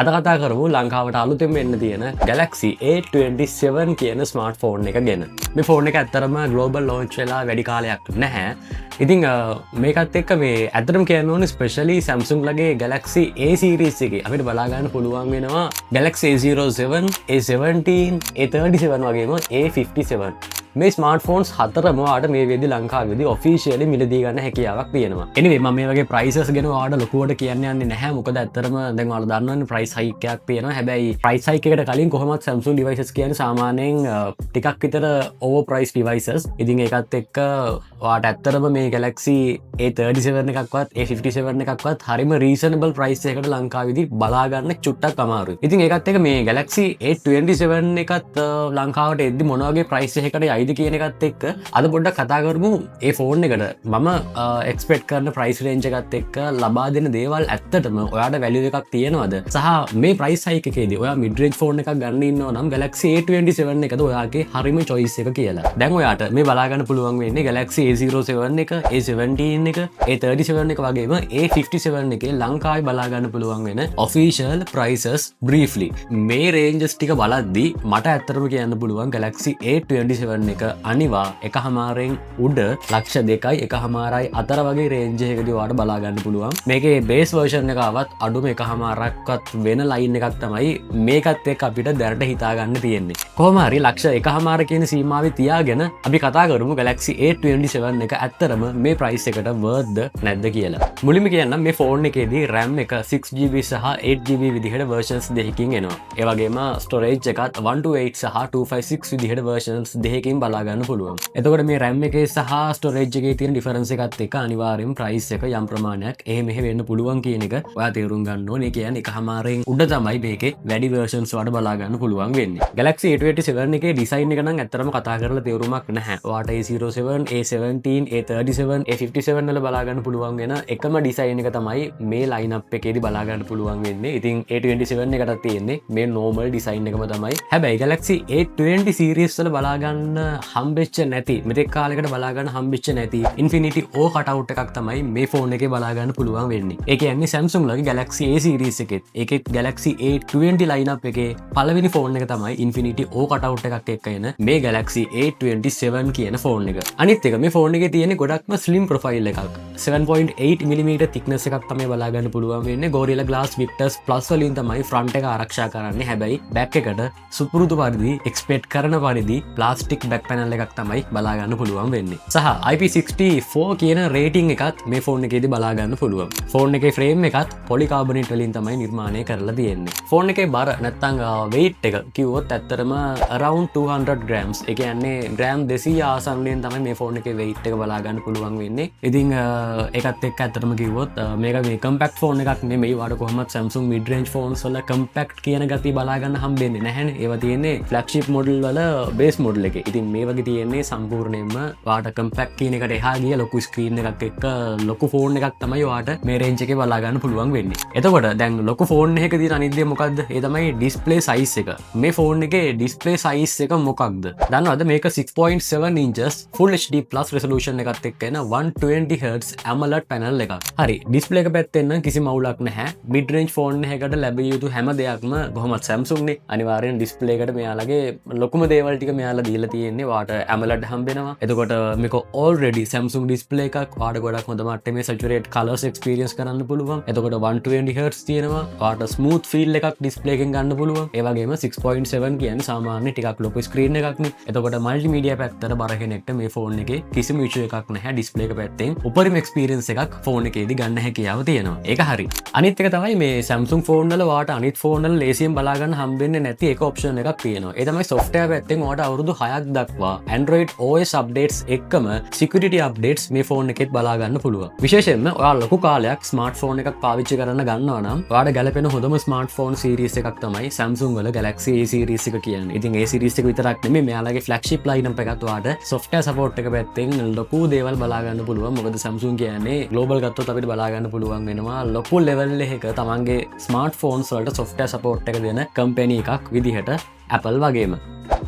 අද කතා කරමු ලංකාවට අලුතෙන්ම එන්න තියෙන Galaxy A27 කියන ස්මාර්ට්ෆෝන් එක ගැන. මේ ෆෝන් එක ඇත්තටම ග්ලෝබල් ලොන්ච් වෙලා වැඩි කාලයක් නැහැ. ඉතින් මේකත් එක්ක මේ ඇත්තටම කියන්න ඕනේ, ස්පෙෂලි Samsung ලගේ Galaxy A series එකේ අපිට බලා ගන්න පුළුවන් වෙනවා Galaxy A07, A17, A37 වගේම A57. මේ ස්මාර්ට්ෆෝන්ස් හතරම ඔයාට මේ වෙද්දි ලංකාවේදී ඔෆිෂියලි මිලදී ගන්න හැකියාවක් තියෙනවා. එනිවේ, මම මේ වගේ ප්‍රයිසස් ගැන ඔයාලට ලොකුවට කියන්න යන්නේ නැහැ. මොකද ඇත්තටම දැන් ඔයාලා දන්නවනේ ප්‍රයිස් හයික් එකක් තියෙනවා. හැබැයි ප්‍රයිස් හයික් එකට කලින් කොහොමත් Samsung devices කියන්නේ සාමාන්‍යයෙන් ටිකක් විතර ඕවර් ප්‍රයිස් ඩිවයිසස්. ඉතින් ඒකත් එක්ක ඔයාට ඇත්තටම මේ Galaxy A37 එකක්වත් A57 එකක්වත් හරිම රීසනබල් ප්‍රයිස් එකකට ලංකාවේදී බලා ගන්න චුට්ටක් අමාරුයි. ඉතින් ඒකත් එක්ක මේ Galaxy A27 එකත් ලංකාවට එද්දි මොන වගේ ප්‍රයිස් එකකට යයිද කියන එකත් එක්ක අද පොඩ්ඩක් කතා කරමු. ඒ ෆෝන් එකට මම එක්ස්පෙක්ට් කරන ප්‍රයිස් රේන්ජ් එකත් එක්ක ලබා දෙන දේවල් ඇත්තටම ඔයාට වැලියු එකක් තියෙනවද සහ මේ ප්‍රයිස් හයික් එකේදී ඔයා මිඩ් රේන්ජ් ෆෝන් එකක් ගන්න ඉන්නවා නම් Galaxy A27 එකද ඔයාගේ හරිම චොයිස් එක කියලා. දැන් ඔයාට මේ බලා ගන්න පුළුවන් වෙන්නේ Galaxy A07 එක, A17 එක, A37 එක වගේම A57 එකේ ලංකාවේ බලා ගන්න පුළුවන් වෙන ඔෆිෂියල් ප්‍රයිසස් බ්‍රීෆ්ලි. මේ රේන්ජස් ටික බලද්දි මට ඇත්තටම කියන්න පුළුවන් Galaxy A27 එක අනිවා 1.5න් උඩ, ලක්ෂ 2යි 1.5යි අතර වගේ රේන්ජ් එකකදී ඔයාලට බලා ගන්න පුළුවන්. මේකේ බේස් වර්ෂන් එක ආවත් අඩුම 1.5ක්වත් වෙන ලයින් එකක් තමයි මේකත් එක්ක අපිට දැනට හිතා ගන්න තියෙන්නේ. කොහොම හරි ලක්ෂ 1.5 කියන සීමාවේ තියාගෙන අපි කතා කරමු Galaxy A27 එක ඇත්තටම මේ ප්‍රයිස් එකට වර්ත්ද නැද්ද කියලා. මුලින්ම කියන්නම්, මේ ෆෝන් එකේදී RAM එක 6 GB සහ 8 GB විදිහට වර්ෂන්ස් දෙකකින් එනවා. ඒ වගේම ස්ටෝරේජ් එකත් 128 සහ 256 විදිහට වර්ෂන්ස් දෙකකින් බලා ගන්න පුළුවන්. එතකොට මේ RAM එකේ සහ ස්ටෝරේජ් එකේ තියෙන ඩිෆරන්ස් එකත් එක්ක අනිවාර්යයෙන්ම ප්‍රයිස් එක යම් ප්‍රමාණයක් එහෙ මෙහෙ වෙන්න පුළුවන් කියන එක ඔයා තේරුම් ගන්න ඕනේ. ඒ කියන්නේ 1.5න් උඩ තමයි මේකේ වැඩි වර්ෂන්ස් වලට බලා ගන්න පුළුවන් වෙන්නේ. Galaxy A27 එකේ ඩිසයින් එක නම් ඇත්තටම කතා කරලා තේරුමක් නැහැ. ඔයාට A07, A17, A37, A57 වල බලා ගන්න පුළුවන් වෙන එකම ඩිසයින් එක තමයි මේ ලයින් අප් එකේදී බලා ගන්න පුළුවන් වෙන්නේ. ඉතින් A27 එකටත් තියෙන්නේ මේ නෝමල් ඩිසයින් එකම තමයි. හැබැයි Galaxy A20 series වල බලා ගන්න හම්බෙච්ච නැති, මෙතෙක් කාලෙකට බලා ගන්න හම්බෙච්ච නැති Infinity O cutout එකක් තමයි මේ ෆෝන් එකේ බලා ගන්න පුළුවන් වෙන්නේ. ඒ කියන්නේ Samsung ලගේ Galaxy A series එකෙත්, ඒකෙත් Galaxy A20 line up එකේ පළවෙනි ෆෝන් එක තමයි Infinity O cutout එකක් එක්ක එන මේ Galaxy A27 කියන ෆෝන් එක. අනිත් එක, මේ ෆෝන් එකේ තියෙන ගොඩක්ම ස්ලිම් ප්‍රොෆයිල් එකක්. 7.8 mm thickness එකක් තමයි බලා ගන්න පුළුවන් වෙන්නේ. Gorilla Glass Victus Plus වලින් තමයි ෆ්‍රන්ට් එක ආරක්ෂා කරන්නේ. හැබැයි බැක් එකට සුපුරුදු පරිදි, එක්ස්පෙක්ට් කරන පරිදි ප්ලාස්ටික් බැක් පැනල් එකක් තමයි බලා ගන්න පුළුවන් වෙන්නේ. සහ IP64 කියන රේටිං එකත් මේ ෆෝන් එකේදී බලා ගන්න පුළුවන්. ෆෝන් එකේ ෆ්‍රේම් එකත් පොලිකාබනේට් වලින් තමයි නිර්මාණය කරලා තියෙන්නේ. ෆෝන් එකේ බර නැත්තම් වෙයිට් එක කිව්වොත් ඇත්තටම around 200 grams. ඒ කියන්නේ ග්‍රෑම් 200 ආසන්නයෙන් තමයි මේ ෆෝන් එකේ වෙයිට් එක බලා ගන්න පුළුවන් වෙන්නේ. ඉතින් ඒකත් එක්ක ඇත්තටම කිව්වොත් මේක මේ කම්පැක්ට් ෆෝන් එකක් නෙමෙයි. ඔයාලට කොහොමත් Samsung mid range phones වල කම්පැක්ට් කියන ගතිය බලා ගන්න හම්බෙන්නේ නැහැනේ. ඒවා තියෙන්නේ ෆ්ලැග්ෂිප් මොඩල් වල බේස් මොඩල් එකේ. ඉතින් මේ වගේ තියෙන්නේ සම්පූර්ණයෙන්ම ඔයාට කම්පැක්ට් කියන එකට එහා ගිය ලොකු ස්ක්‍රීන් එකක් එක්ක ලොකු ෆෝන් එකක් තමයි ඔයාට මේ රේන්ජ් එකේ බලා ගන්න පුළුවන් වෙන්නේ. එතකොට දැන් ලොකු ෆෝන් එකක තියෙන අනිත් දේ මොකද්ද? ඒ තමයි ඩිස්ප්ලේ සයිස් එක. මේ ෆෝන් එකේ ඩිස්ප්ලේ සයිස් එක මොකක්ද? දන්නවද, මේක 6.7 inches Full HD Plus resolution එකත් එක්ක එන 120 Hz AMOLED panel එකක්. හරි, ඩිස්ප්ලේ එක පැත්තෙන් නම් කිසිම අවුලක් නැහැ. මිඩ් රේන්ජ් ෆෝන් එකකට ලැබිය යුතු හැම දෙයක්ම කොහොමත් Samsung නේ. අනිවාර්යෙන් ඩිස්ප්ලේ එකට මෙයාලගේ ලොකුම දේවල් ටික මෙයාලා දීලා තියෙන්නේ. ඔයාට AMOLED හම්බෙනවා. එතකොට මේක already Samsung display එකක්. ඔයාට ගොඩක් හොඳ මට්ටමේ සැචුරේට් කලර්ස් එක්ස්පීරියන්ස් කරන්න පුළුවන්. එතකොට 120 Hz තියෙනවා. ඔයාට ස්මූත් ෆීල් එකක් ඩිස්ප්ලේ එකෙන් ගන්න පුළුවන්. ඒ වගේම 6.7 කියන්නේ සාමාන්‍ය ටිකක් ලොකු ස්ක්‍රීන් එකක් නේ. එතකොට මල්ටිමීඩියා පැත්තට බර කෙනෙක්ට මේ ෆෝන් එකේ කිසිම ඉෂුව එකක් නැහැ. ඩිස්ප්ලේ එක පැත්තෙන් උපරිම එක්ස්පීරියන්ස් එකක් ෆෝන් එකේදී ගන්න හැකියාව තියෙනවා. ඒක හරි. අනිත් එක තමයි මේ Samsung phone වල ඔයාට අනිත් ෆෝන් වල ලේසියෙන් බලා ගන්න හම්බෙන්නේ නැති එක ඔප්ෂන් එකක් තියෙනවා. ඒ තමයි සොෆ්ට්වෙයාර් පැත්තෙන් ඔයාට අවුරුදු 6ක් දක්වා Android OS updates එක්කම security updates මේ ෆෝන් එකෙත් බලා ගන්න පුළුවන්. විශේෂයෙන්ම ඔයා ලොකු කාලයක් ස්මාර්ට්ෆෝන් එකක් පාවිච්චි කරන්න ගන්නවා නම් ඔයාට ගැලපෙන හොඳම ස්මාර්ට්ෆෝන් සීරීස් එකක් තමයි Samsung වල Galaxy A series එක කියන්නේ. ඉතින් A series එක විතරක් නෙමෙයි, මෙයාලගේ ෆ්ලැග්ෂිප් ලයින් එකත් ඔයාට සොෆ්ට්වෙයාර් සපෝට් එක පැත්තෙන් ලොකු දේවල් බලා ගන්න පුළුවන්. මොකද Samsung කියන්නේ ග්ලෝබල් ගත්තොත් අපිට බලා ගන්න පුළුවන් වෙනවා ලොකු ලෙවල් එකක තමන්ගේ ස්මාර්ට්ෆෝන්ස් වලට සොෆ්ට්වෙයාර් සපෝට් එක දෙන කම්පැනි එකක් විදිහට, Apple වගේම.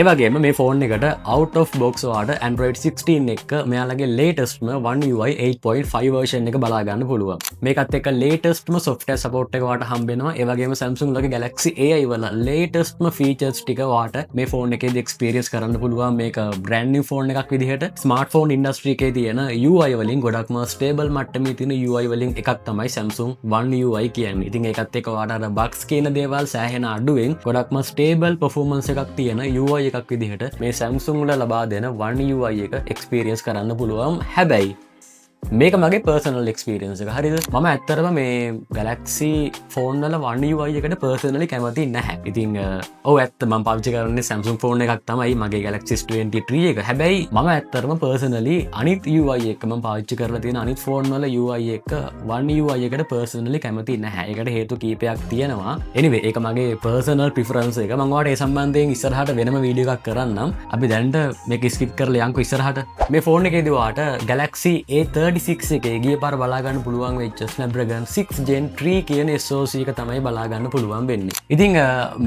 ඒ වගේම මේ ෆෝන් එකට out of box ඔයාට Android 16 එක්ක මෙයාලගේ latestම One UI 8.5 version එක බලා ගන්න පුළුවන්. මේකත් එක්ක latestම software support එක ඔයාට හම්බ වෙනවා. ඒ වගේම Samsung ලගේ Galaxy AI වල latestම features ටික ඔයාට මේ ෆෝන් එකේදී එක්ස්පීරියන්ස් කරන්න පුළුවන්. මේක බ්‍රෑන්ඩ් නිව් ෆෝන් එකක් විදිහට ස්මාර්ට්ෆෝන් ඉන්ඩස්ට්‍රි එකේ තියෙන UI වලින් ගොඩක්ම ස්ටේබල් මට්ටමේ තියෙන UI වලින් එකක් තමයි Samsung One UI කියන්නේ. ඉතින් ඒකත් එක්ක ඔයාට අර බග්ස් කියන දේවල් සෑහෙන අඩුවෙන් ගොඩක්ම ස්ටේබල් පර්ෆෝමන්ස් එකක් තියෙන UI එකක් විදිහට මේ Samsung වල ලබා දෙන One UI එක එක්ස්පීරියන්ස් කරන්න පුළුවන්. හැබැයි මේක මගේ පර්සනල් එක්ස්පීරියන්ස් එක, හරිද? මම ඇත්තටම මේ Galaxy phone වල One UI එකට පර්සනලි කැමති නැහැ. ඉතින් ඔව්, ඇත්ත, මම පාවිච්චි කරන්නේ Samsung phone එකක් තමයි, මගේ Galaxy S23 එක. හැබැයි මම ඇත්තටම පර්සනලි අනිත් UI එක, මම පාවිච්චි කරලා තියෙන අනිත් ෆෝන් වල UI එක One UI එකට පර්සනලි කැමති නැහැ. ඒකට හේතු කීපයක් තියෙනවා. Anyway, ඒක මගේ පර්සනල් ප්‍රිෆරන්ස් එක. මම ඔයාලට ඒ සම්බන්ධයෙන් ඉස්සරහට වෙනම වීඩියෝ එකක් කරන්නම්. අපි දැනට මේක ස්කිප් කරලා යන්කෝ ඉස්සරහට. මේ ෆෝන් එකේදී ඔයාට Galaxy A36 එකේ ගිය පාර බලා ගන්න පුළුවන් වෙච්ච Snapdragon 6 Gen 3 කියන SoC එක තමයි බලා ගන්න පුළුවන් වෙන්නේ. ඉතින්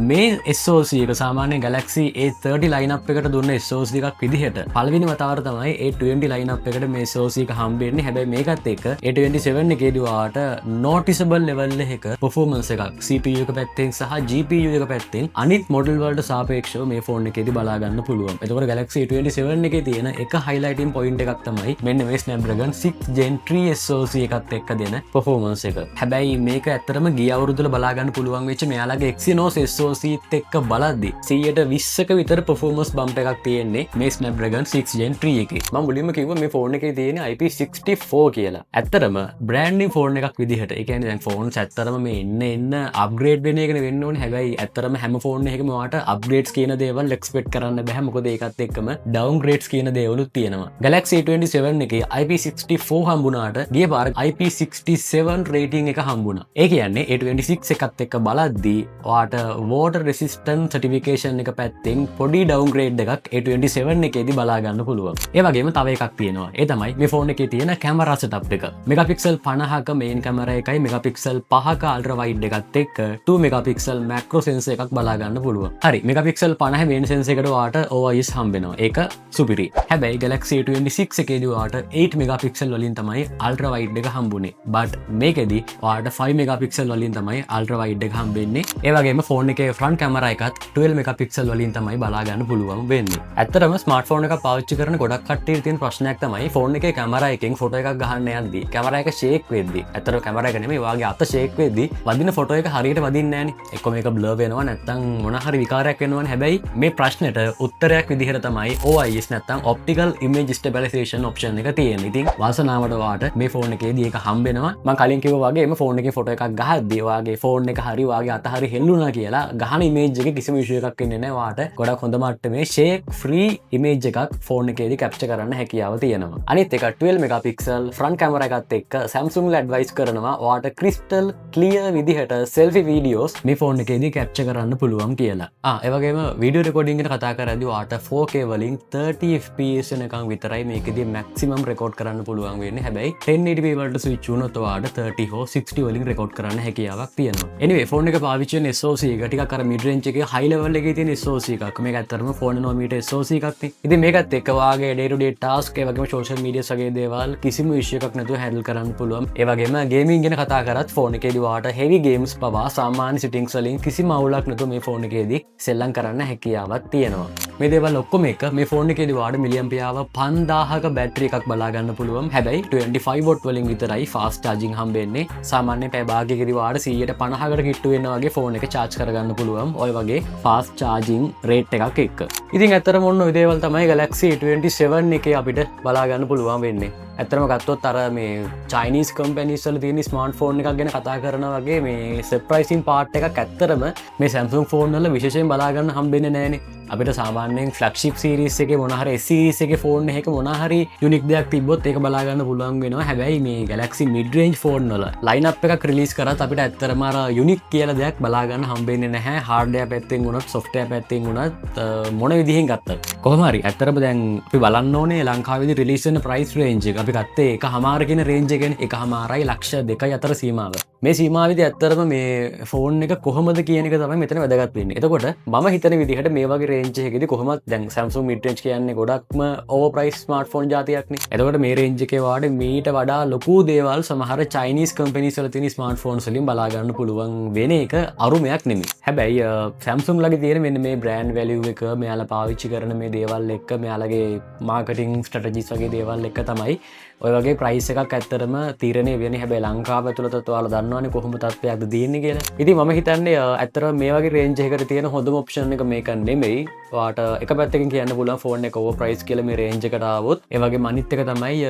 මේ SoC එක සාමාන්‍ය Galaxy A30 line-up එකට දුන්න SoC එකක් විදිහට පළවෙනි වතාවට තමයි A20 line-up එකට මේ SoC එක හම්බෙන්නේ. හැබැයි මේකත් එක්ක A27 එකේදී ඔයාට noticeable level එකක performance එකක් CPU එක පැත්තෙන් සහ GPU එක පැත්තෙන් අනිත් මොඩල් වලට සාපේක්ෂව මේ ෆෝන් එකේදී බලා ගන්න පුළුවන්. එතකොට Galaxy A27 එකේ තියෙන එක highlighting point එකක් තමයි මෙන්න මේ Snapdragon 6 Gen 3 SoC එකත් එක්ක දෙන performance එක. හැබැයි මේක ඇත්තටම ගිය අවුරුද්දවල බලා ගන්න පුළුවන් වෙච්ච මෙයාලගේ Exynos SoC එක්ක බලද්දි 120ක විතර performance bump එකක් තියෙන්නේ මේ Snapdragon 6 Gen 3 එකේ. මම මුලින්ම කිව්වා මේ ෆෝන් එකේ තියෙන IP64 කියලා. ඇත්තටම බ්‍රෑන්ඩ් නිව් ෆෝන් එකක් විදිහට, ඒ කියන්නේ දැන් ෆෝන්ස් ඇත්තටම මේ එන්න එන්න අප්ග්‍රේඩ් වෙන එකනේ වෙන්න ඕනේ. හැබැයි ඇත්තටම හැම ෆෝන් එකකම ඔයාට අප්ග්‍රේඩ්ස් කියන දේවල් එක්ස්පෙක්ට් කරන්න බෑ. මොකද ඒකත් එක්කම ඩවුන්ග්‍රේඩ්ස් කියන දේවලුත් තියෙනවා. Galaxy A27 එකේ IP64 හම්බුනාට ගිය පාර IP67 rating එක හම්බුණා. ඒ කියන්නේ A26 එකත් එක්ක බලද්දී ඔයාට වෝටර් රෙසිස්ටන්ට් සර්ටිෆිකේෂන් එක පැත්තෙන් පොඩි ඩවුන්ග්‍රේඩ් එකක් A27 එකේදී බලා ගන්න පුළුවන්. ඒ වගේම තව එකක් තියෙනවා. ඒ තමයි මේ ෆෝන් එකේ තියෙන කැමරා සෙටප් එක. මෙගාපික්සල් 50ක මේන් කැමරා එකයි මෙගාපික්සල් 5ක අල්ට්‍රා වයිඩ් එකත් එක්ක 2 මෙගාපික්සල් මැක්‍රෝ සෙන්සර් එකක් බලා ගන්න පුළුවන්. හරි, මෙගාපික්සල් 50 මේන් සෙන්සර් එකට ඔයාට OIS හම්බ වෙනවා. ඒක සුපිරි. හැබැයි Galaxy A26 එකේදී ඔයාට 8 මෙගාපික්සල් වලින් තමයි අල්ට්‍රා වයිඩ් එක හම්බුනේ. බට් මේකෙදි ඔයාට 5 මෙගාපික්සල් වලින් තමයි අල්ට්‍රා වයිඩ් එක හම්බෙන්නේ. ඒ වගේම ෆෝන් එකේ ෆ්‍රන්ට් කැමරා එකත් 12 මෙගාපික්සල් වලින් තමයි බලා ගන්න පුළුවන් වෙන්නේ. ඇත්තටම ස්මාර්ට්ෆෝන් එකක් පාවිච්චි කරන ගොඩක් කට්ටියට තියෙන ප්‍රශ්නයක් තමයි ෆෝන් එකේ කැමරා එකෙන් ෆොටෝ එකක් ගහන්න යද්දි කැමරා එක ෂේක් වෙද්දි, ඇත්තටම කැමරා එක නෙමෙයි, ඔයාගේ අත ෂේක් වෙද්දි වදින ෆොටෝ එක හරියට වදින්නේ නෑනේ. එක්ක මේක බ්ලර් වෙනවා, නැත්නම් මොන හරි විකාරයක් වෙනවනේ. හැබැයි මේ ප්‍රශ්නෙට උත්තරයක් විදිහට තමයි OIS නැත්නම් ඔප්ටිකල් ඉමේජ් ස්ටෙබිලයිසේෂන් ඔප්ෂන් එක තියෙන්නේ. ඉතින් වාසනාවට ඔයාට මේ ෆෝන් එකේදී ඒක හම්බෙනවා. මං කලින් කිව්වා වගේම ෆෝන් එකේ ෆොටෝ එකක් ගහද්දී ඔයාගේ ෆෝන් එක හරි ඔයාගේ අත හරි හෙල්ලුණා කියලා ගහන ඉමේජ් එකේ කිසිම ඉෂුව එකක් වෙන්නේ නැහැ. ඔයාට ගොඩක් හොඳ මට්ටමේ ෂේක් ෆ්‍රී ඉමේජ් එකක් ෆෝන් එකේදී කැප්චර් කරන්න හැකියාව තියෙනවා. අනිත් එක 12 මෙගාපික්සල් ෆ්‍රන්ට් කැමරා එකත් එක්ක Samsung ලා ඇඩ්වයිස් කරනවා ඔයාට ක්‍රිස්ටල් ක්ලියර් විදිහට සෙල්ෆි වීඩියෝස් මේ ෆෝන් එකේදී කැප්චර් කරන්න පුළුවන් කියලා. ආ, ඒ වගේම වීඩියෝ රෙකෝඩින් ගැන කතා කරද්දී ඔයාට 4K වලින් 30 fps වෙනකන් විතරයි මේකෙදී මැක්සිමම් රෙකෝඩ් කරන්න පුළුවන් වෙන්නේ. හැබැයි 1080p වලට ස්විච් වුණොත් ඔයාට 30 හෝ 60 වලින් රෙකෝඩ් කරන්න හැකියාවක් තියෙනවා. Anyway, phone එක පාවිච්චි වෙන SoC එක ටිකක් අර මිඩ් රේන්ජ් එකේ හයි ලෙවල් එකේ තියෙන SoC එකක්. මේක ඇත්තටම 4 nanometer SoC එකක් නේ. ඉතින් මේකත් එක්ක ඔයාගේ day to day task, ඒ වගේම social media වගේ දේවල් කිසිම ඉෂුව එකක් නැතුව හැන්ඩල් කරන්න පුළුවන්. ඒ වගේම ගේමින් ගැන කතා කරත් ෆෝන් එකේදී ඔයාට හෙවි ගේම්ස් පවා සාමාන්‍ය සිටින්ග්ස් වලින් කිසිම අවුලක් නැතුව මේ ෆෝන් එකේදී සෙල්ලම් කරන්න හැකියාවක් තියෙනවා. මේ දේවල් ඔක්කොම එක මේ ෆෝන් එකේදී ඔයාට මිලිඇම්පියර් 5000ක බැටරි එකක් බලා ගන්න පුළුවන්. හැබැයි 25 watt වලින් විතරයි ෆාස්ට් චාර්ජින් හම්බෙන්නේ. සාමාන්‍ය පැය භාගයකදී ඔයාට 150කට කිට්ටු වෙන වගේ ෆෝන් එක චාර්ජ් කරගන්න පුළුවන් ඔය වගේ ෆාස්ට් චාර්ජින් රේට් එකක් එක්ක. ඉතින් ඇත්තටම ඔන්න ඔය දේවල් තමයි Galaxy A27 එකේ අපිට බලා ගන්න පුළුවන් වෙන්නේ. ඇත්තටම ගත්තොත් අර මේ චයිනීස් කම්පැනිස් වල තියෙන ස්මාර්ට්ෆෝන් එකක් ගැන කතා කරන වගේ මේ සර්ප්‍රයිසිං පාර්ට් එකක් ඇත්තටම මේ Samsung phone වල විශේෂයෙන් බලා ගන්න හම්බෙන්නේ නෑනේ. අපිට සාමාන්‍යයෙන් ෆ්ලැග්ෂිප් සීරීස් එකේ මොන හරි S series එකේ ෆෝන් එකක මොන හරි යුනික් දෙයක් තිබ්බොත් ඒක බලා ගන්න පුළුවන් වෙනවා. හැබැයි මේ Galaxy mid range phone වල ලයින් අප් එකක් රිලීස් කරත් අපිට ඇත්තටම අර යුනික් කියලා දෙයක් බලා ගන්න හම්බෙන්නේ නැහැ. හાર્ඩ්වෙයාර් පැත්තෙන් වුණත් සොෆ්ට්වෙයාර් පැත්තෙන් වුණත් මොන විදිහෙන් ගත්තත්. කොහොම හරි ඇත්තටම දැන් අපි බලන්න ඕනේ ලංකාවේදී රිලීස් වෙන ප්‍රයිස් රේන්ජ් එක. අපි ගත්තේ 1.5 කියන රේන්ජ් එකනේ. 1.5යි 2.2යි අතර සීමාව. මේ සීමාවේදී ඇත්තටම මේ ෆෝන් එක කොහොමද කියන එක තමයි මෙතන වැදගත් වෙන්නේ. එතකොට මම හිතන විදිහට මේ වගේ රේන්ජ් එකකදී කොහොමත් දැන් Samsung mid range කියන්නේ ගොඩක්ම ඕවර් ප්‍රයිස් ස්මාර්ට්ෆෝන් ජාතියක්නේ. එතකොට මේ රේන්ජ් එකේ වාඩේ මීට වඩා ලොකු දේවල් සමහර චයිනීස් කම්පැනිස් වල තියෙන ස්මාර්ට්ෆෝන්ස් වලින් බලා ගන්න පුළුවන් වෙන එක අරුමයක් නෙමෙයි. හැබැයි Samsung ලගේ තියෙන මෙන්න මේ බ්‍රෑන්ඩ් වැලියු එක, මෙයාලා පාවිච්චි කරන මේ දේවල් එක්ක, මෙයාලගේ මාකටිං ස්ට්‍රැටජිස් වගේ දේවල් එක්ක තමයි ඔය වගේ ප්‍රයිස් එකක් ඇත්තටම තීරණය වෙන්නේ. හැබැයි ලංකාව ඇතුළතත් ඔයාලා දන්නවනේ කොහොම තත්ත්වයක්ද තියෙන්නේ කියලා. ඉතින් මම හිතන්නේ ඇත්තටම මේ වගේ රේන්ජ් එකකට තියෙන හොඳම ඔප්ෂන් එක මේක නෙමෙයි. ඔයාට එක පැත්තකින් කියන්න පුළුවන් ෆෝන් එක ඕවර් ප්‍රයිස් කියලා මේ රේන්ජ් එකට ආවොත්. ඒ වගේම අනිත් එක තමයි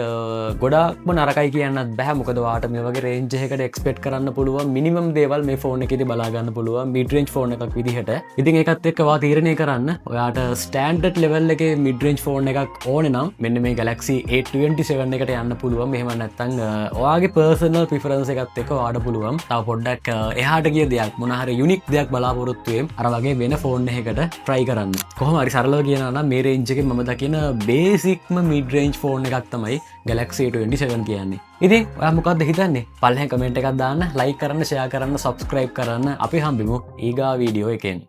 ගොඩාක්ම නරකයි කියන්නත් බෑ. මොකද ඔයාට මේ වගේ රේන්ජ් එකකට එක්ස්පෙක්ට් කරන්න පුළුවන් මිනිමම් දේවල් මේ ෆෝන් එකේදී බලා ගන්න පුළුවන් මිඩ් රේන්ජ් ෆෝන් එකක් විදිහට. ඉතින් ඒකත් එක්ක ඔයා තීරණය කරන්න, ඔයාට ස්ටෑන්ඩඩ් ලෙවල් එකේ මිඩ් රේන්ජ් ෆෝන් එකක් ඕනේ නම් මෙන්න මේ Galaxy A27 එකට යන්න පුළුවන්. එහෙම නැත්නම් ඔයාගේ පර්සනල් ප්‍රිෆරන්ස් එකත් එක්ක ඔයාට පුළුවන් තව පොඩ්ඩක් එහාට ගිය දෙයක්, මොන හරි යුනික් දෙයක් බලාපොරොත්තු වෙමින් අර වගේ වෙන ෆෝන් එකකට try කරන්න. කොහොම හරි සරලව කියනවා නම් මේ රේන්ජ් එකේ මම දකින බේසික්ම මිඩ් රේන්ජ් ෆෝන් එකක් තමයි Galaxy A27 කියන්නේ. ඉතින් ඔයා මොකද්ද හිතන්නේ? පල්ලෙහාන් කමෙන්ට් එකක් දාන්න, ලයික් කරන්න, ෂෙයා කරන්න, සබ්ස්ක්‍රයිබ් කරන්න. අපි හම්බෙමු ඊගා වීඩියෝ එකෙන්.